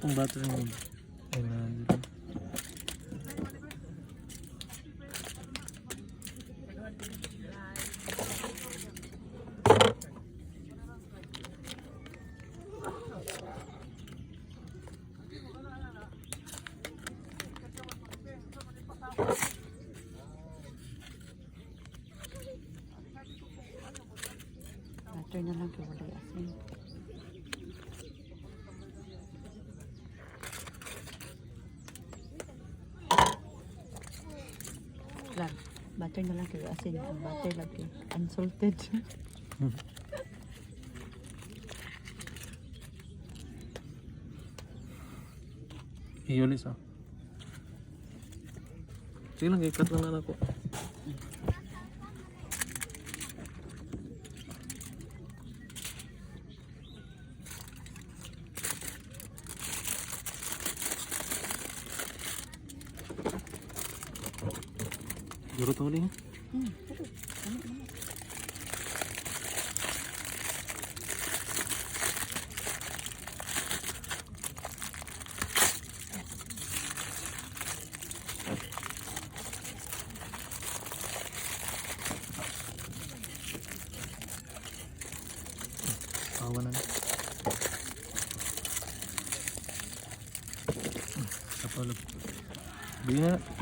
Ang battery mo. Ay, na dito. Butter na lang kay walay asin. Lang, butter na lang kay asin. Ang butter lang kay unsalted. Iulis ah. Sige lang, ikat lang na ako. Duro to ulit. Pero, ano naman? Awa na na. Kapalog. Bili na.